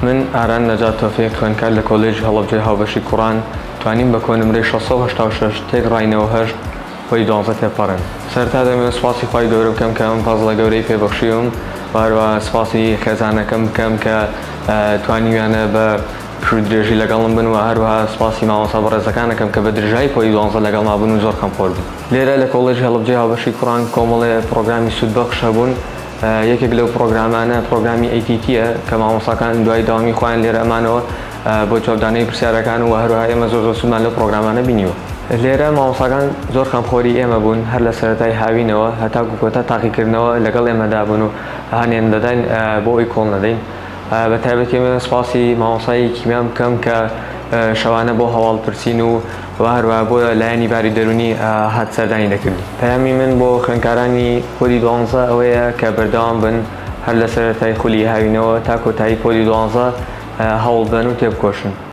من ئاران نەجات تۆفیق خوێندکار لە کۆلێژی هەڵەبجەی هاوبەشی کوڕان توانیم بە کۆنمرەی 686 تێکڕای 98 پۆلی دوانزە تێپەڕێم. سەرەتا دەمەوێت سوپاسی خوای گەورە بکەم کە ئەم فەزڵە گەورەی پێ بەخشیوم و هەروەها سوپاسی خێزانەکەم بکەم کە توانیویانە بە پشوو درێژی لەگەڵم بن و هەروەها سوپاسی مامۆستا بەڕێزەکانەکەم کە بە درێژایی پۆلی دوانزە لەگەڵما بوون و زۆر خەمخۆر بوون. لێرە لە کۆڵێژی هەڵەبجەی هاوبەشی کوڕان کۆمەڵێ پڕۆگرامی سوودبەخش هەبوون، یەکێک لەو پڕۆگرامانە پڕۆگرامی ATT ە کە مامۆستاکان دوای دەوامی خۆیان لێرە ئەمانەوە بۆ جوابدانەوەی پرسیارەکان و هەروەها ئێمە زۆر زۆر سوودمان لەو پڕۆگرامانە بینیوە. لێرە مامۆستاکان زۆر خەمخۆری ئێمە بوون هەر لە سەرەتای هاوینەوە هەتاکو کۆتا تاقیکردنەوە لەگەڵ ئێمەدا بوون و هانیان دەداین بۆ ئەوەی کۆڵ نەدەین. بە تایبەتی ئەمەوێ سوپاسی مامۆستای کیمیام بکەم کە شەوانە بۆ هەواڵ پرسین و و هەروەها بۆ لایەنی باری دەروونی هات سەردانی دەکردین. پەیامی من بۆ خوێندکارانی پۆلی دوانزە ئەوەیە کە بەردەوام بن هەر لە سەرەتای خولی هاوینەوە تا کۆتایی پۆلی دوانزە هەوڵ بدەن و تێبکۆشن.